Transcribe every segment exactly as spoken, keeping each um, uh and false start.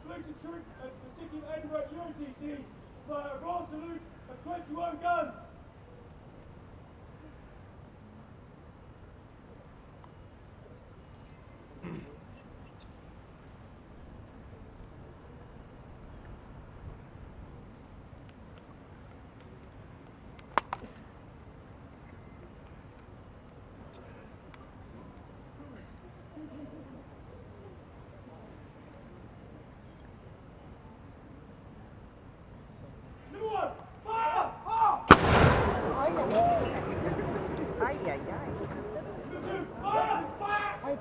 Salute the troops of the City of Edinburgh U N C C by a royal salute of twenty-one guns. Number one, fire! Fire! Ay, ay, ay. Number two, fire! Fire!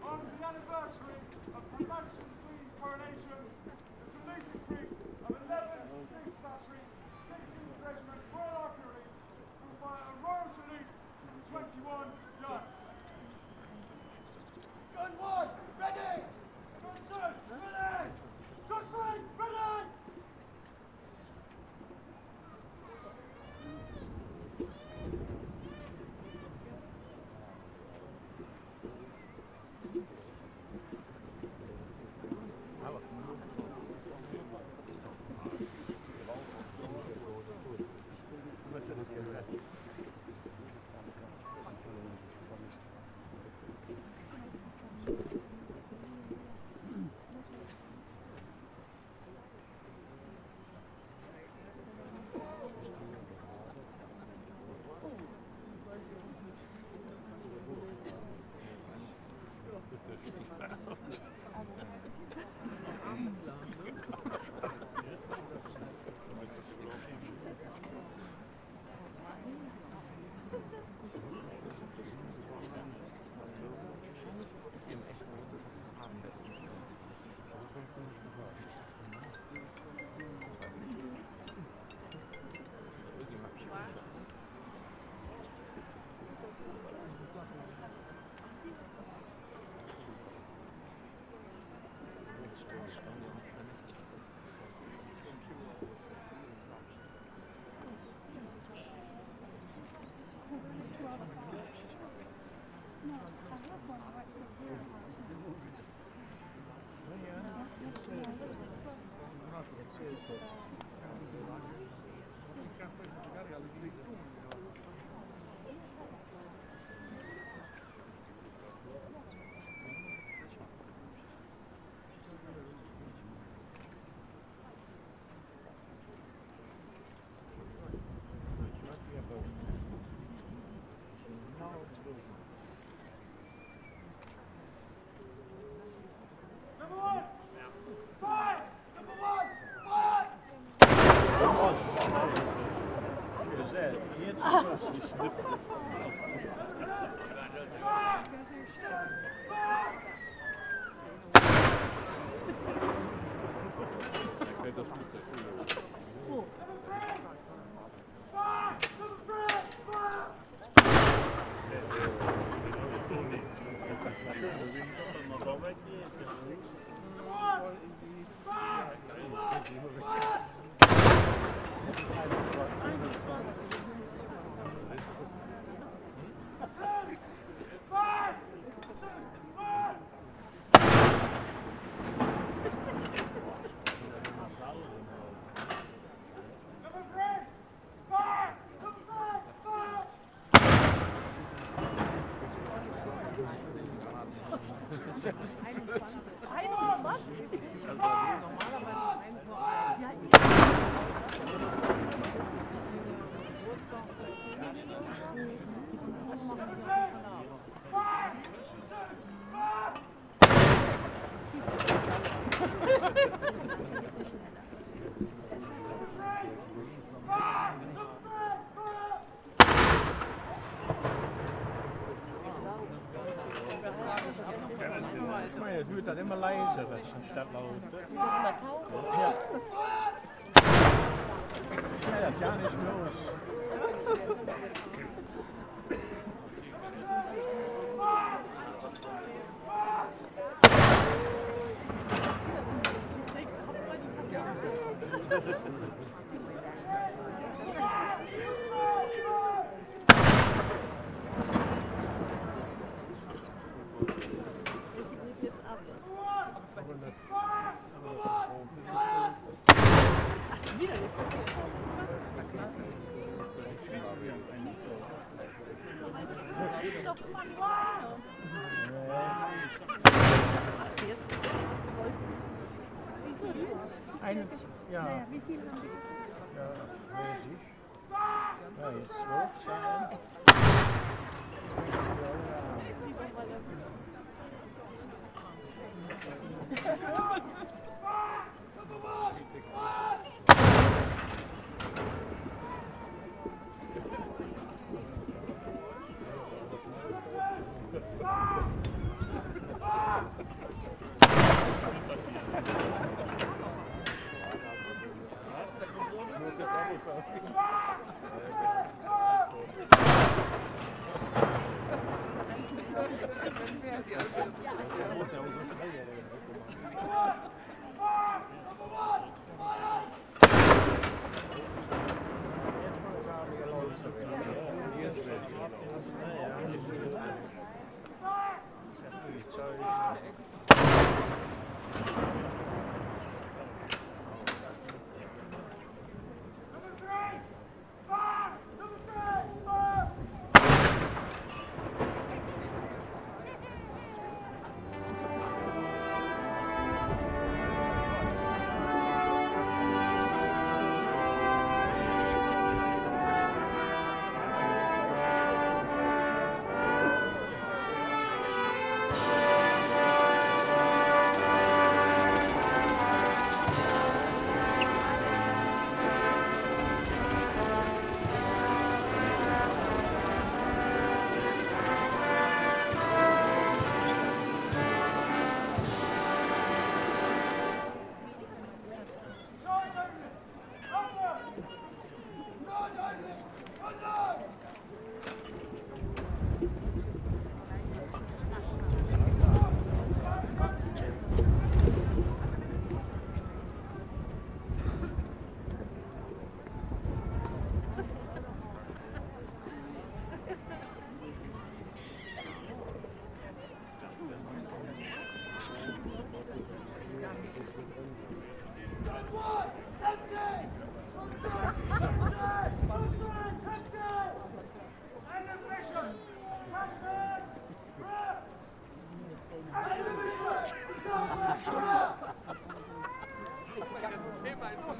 On the anniversary of Her Majesty's Queen's coronation, the saluting troop of eleventh Distinguished Battery, sixteenth Regiment Royal Artillery will fire a royal salute from twenty-one guns. Gun one, ready! Gun two, ready! Gun three, ready! Mei, doe dat immer leiser, dat is ein Stekj lauter. Ja. Ja, ja, ja, nicht los. Ein, ja. Ja, weiß ich. Ja, jetzt so, so.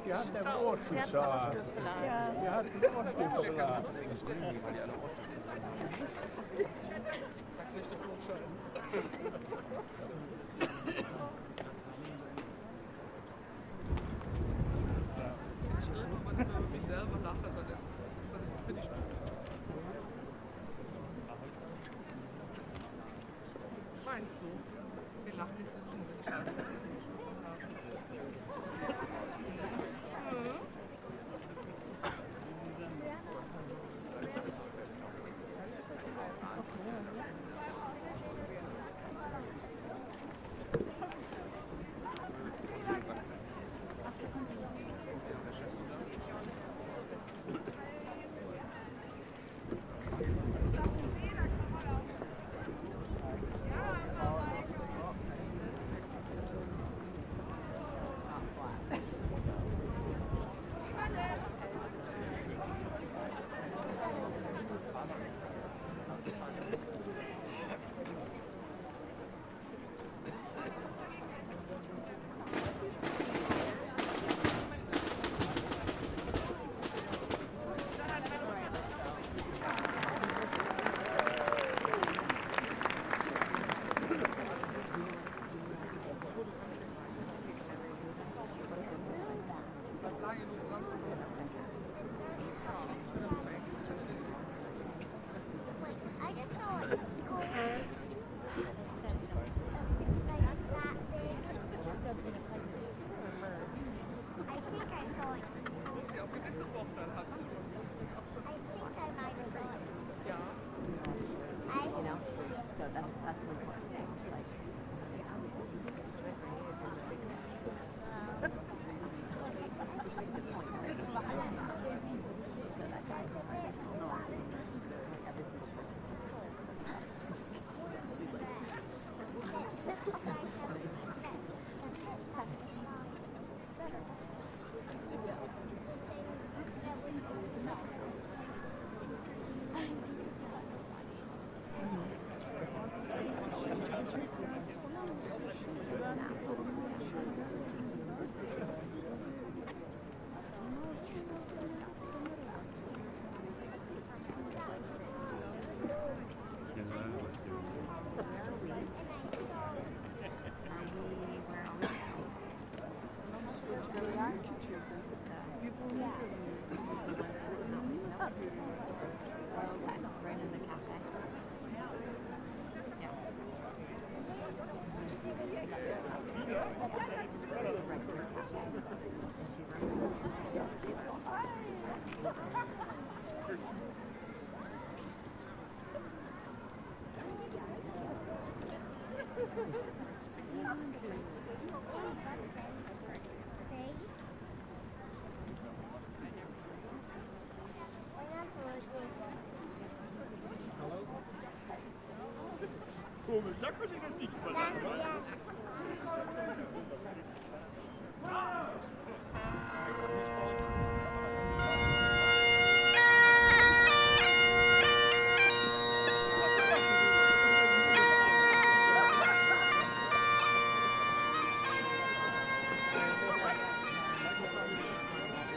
Die hat den Arsch geschlagen. Ja. Die hat den Arsch geschlagen. Ich muss nur mal über mich selber lachen, weil das, das finde ich gut.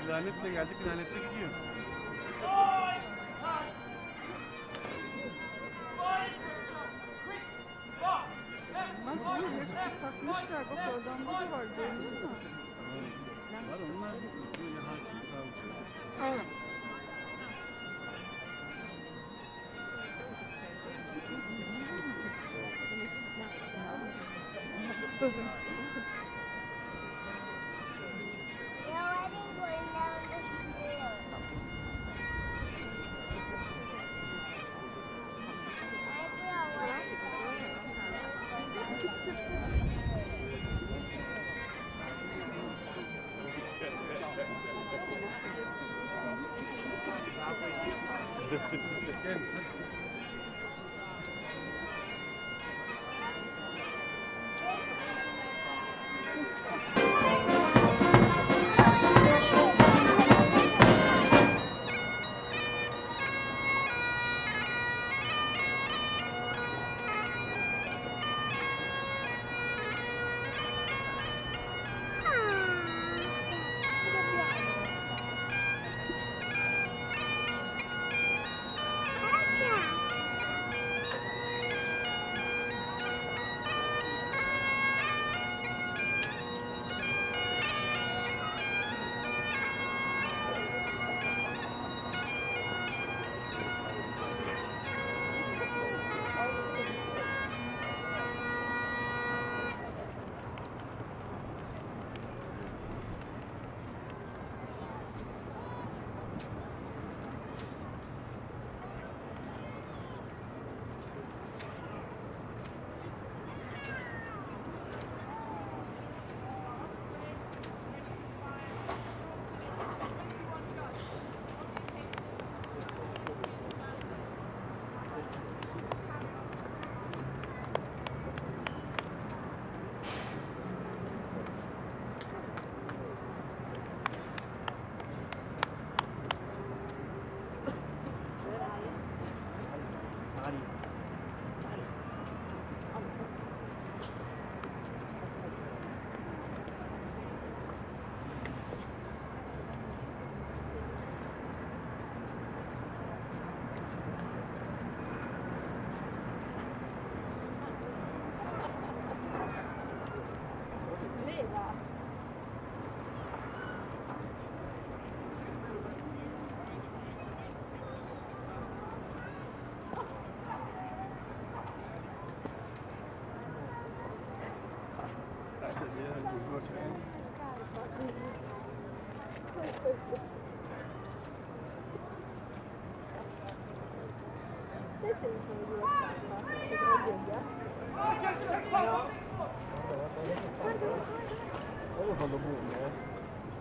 Lanetli geldik, lanetli gidiyor. Bunlar bunun hepsi takmışlar. Bak, oradan da var, gördün mü? Var, onlar böyle hafif kaldı. Evet.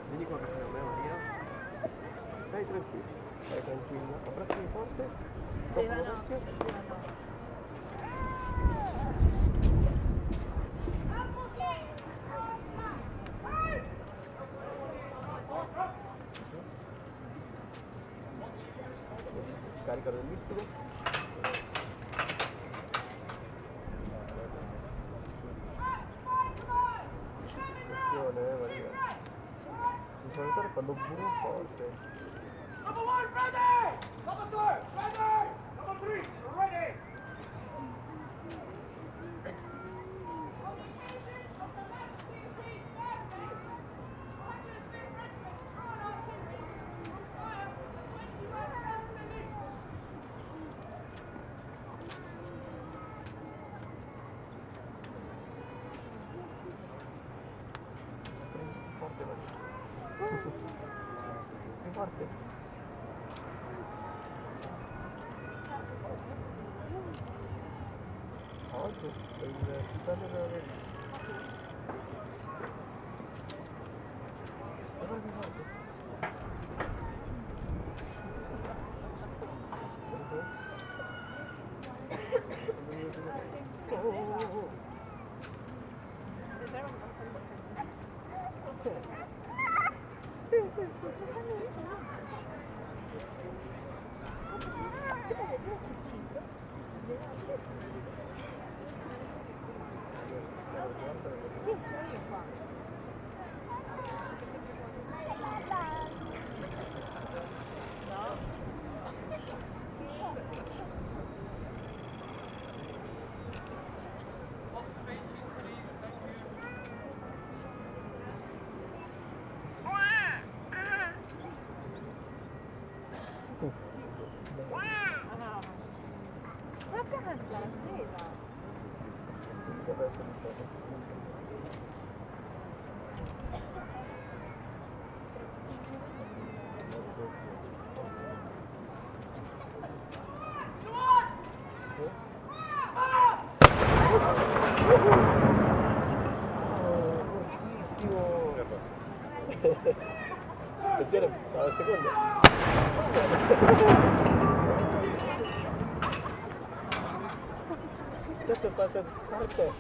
Vedi qua che c'è la mia Maria. Stai tranquilla, stai tranquilla. Abbracciami forte. Tocca l'orecchio. Carica del missile. Attenzione, eh, Maria. Bisogna stare quando bue forte. Number one, ready! Number two, ready! Number three, ready! Forte, Maria. Più forte. Attenzione, alla seconda. Questo è qualche, qualche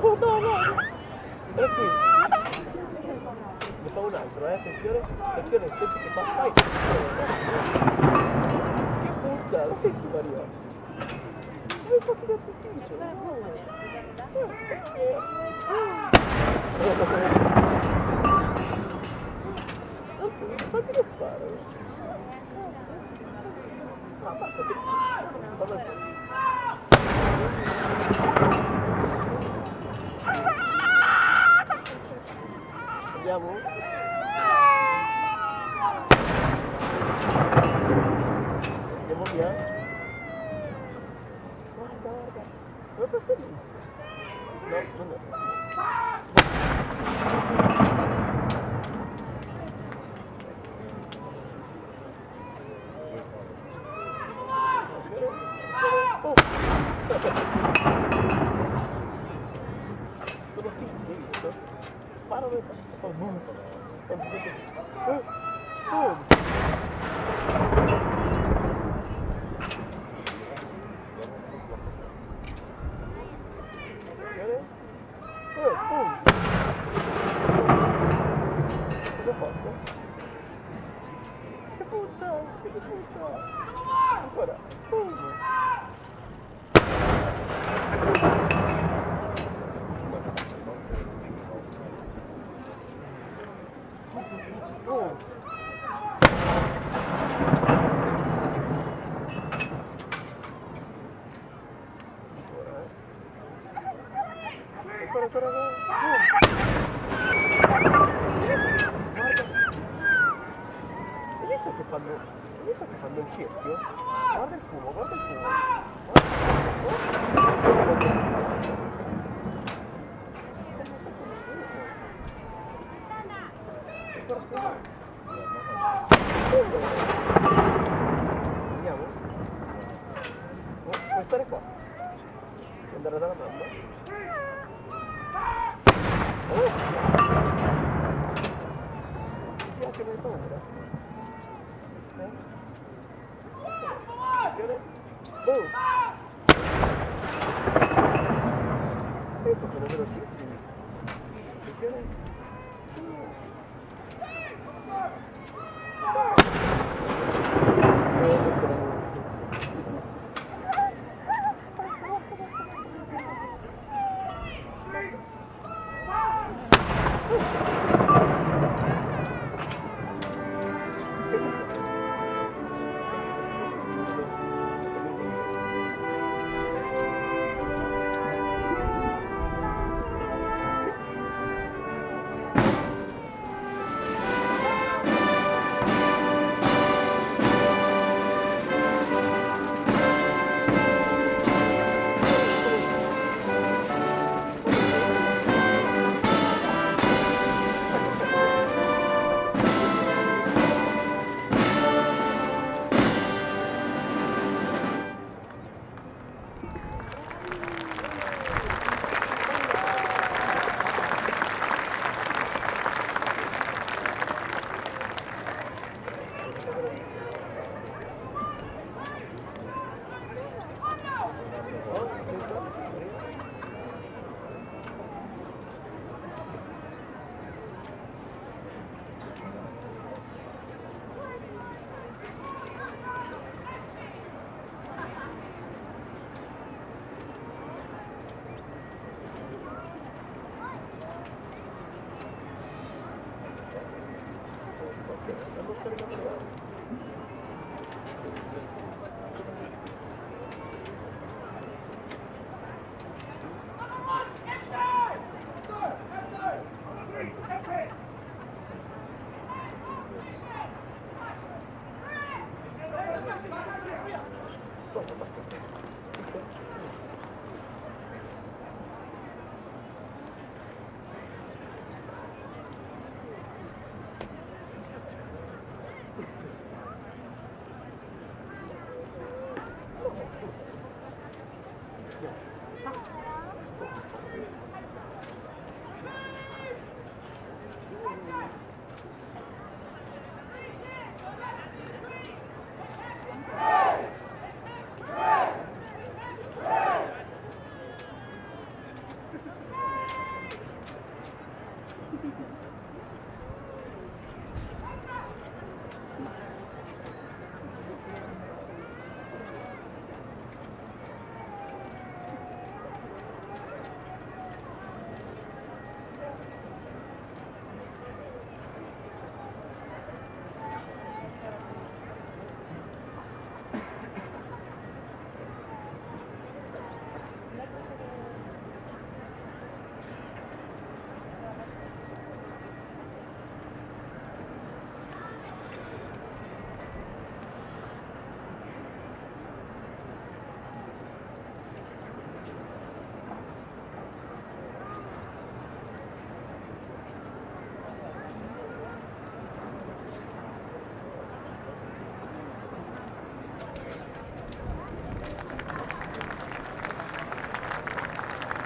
Oh, no, no. E qui. Ne fa un altro, eh, attenzione. Attenzione, senti che fa. Vai. Che puzzata, senti Maria. Hai fatto che ti dice? Anzi, ma che sparo? Andiamo? Andiamo via? Guarda, guarda. Dove posso andare? No, non è. Oh! Sono finti, hai visto? Sparo per... Oh, boom! Eh, boom! Attenzione! Eh, boom! Cosa ho fatto? Che puttana, che puttana! Ancora! Boom! Boom! Ancora, ancora, ancora. Guarda. Hai visto che fanno, hai visto che fanno il cerchio? Guarda il fumo, guarda il fumo. Guarda il fumo. Ancora fumo. Andiamo? Oh, puoi stare qua. Puoi andare dalla mamma. Oh! Ti piace, non hai paura? Eh? Attenzione. Boom! Ecco che non vedo più. Attenzione.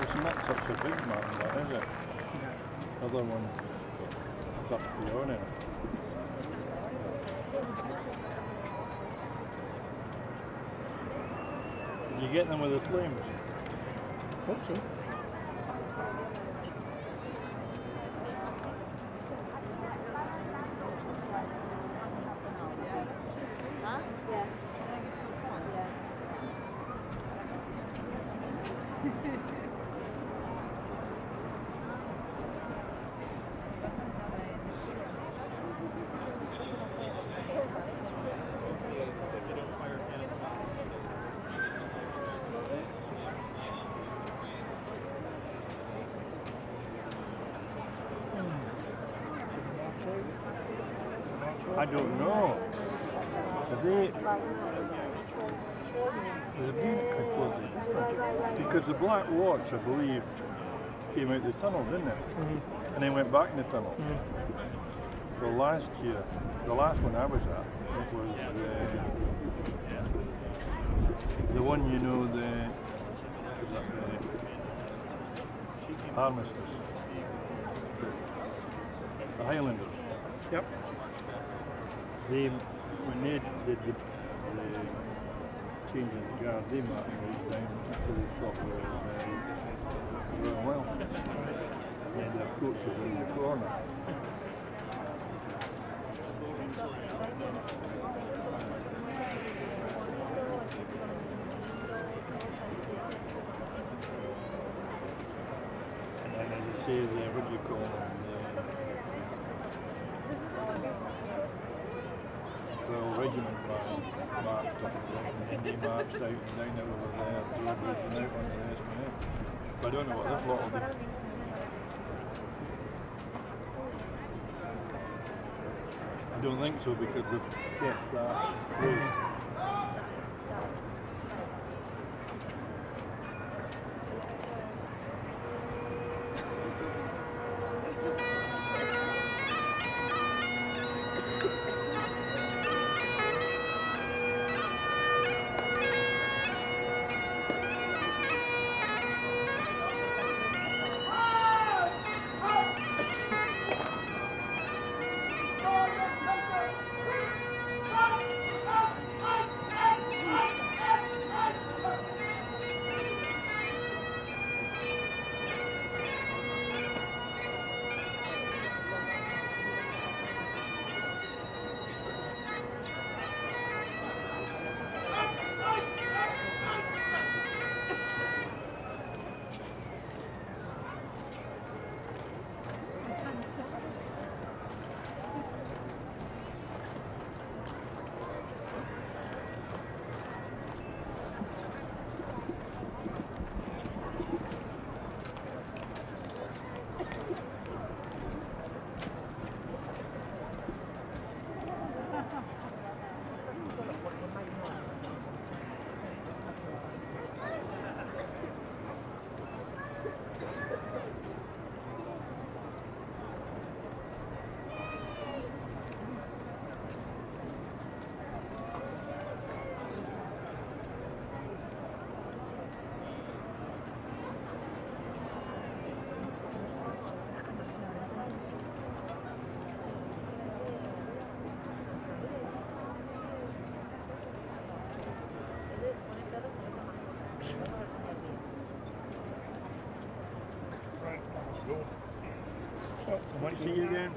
It's not such a big mountain, that, is it? No. Other one up beyond it. Did you get them with the flames? Hope so. Huh? Yeah. I don't know. Are they, they're being completely different. Because the Black Watch, I believe, came out the tunnel, didn't it? Mm-hmm. And then went back in the tunnel. Mm-hmm. The last year, the last one I was at, it was the, the one, you know, the, was that the Armistice. The Highlanders. Yep. They, when they did the, the change in the guard, they marched right down to the top of the, uh, Royal Mile. And their coach was in the corner. And then, as I say, the, what do you call them, the Royal Regiment ran, marched up and down, and then they marched out and down over there to the bridge and out onto the Esplanade. But I don't know what this lot will be. I don't think so, because they've kept that closed. Want to see you again?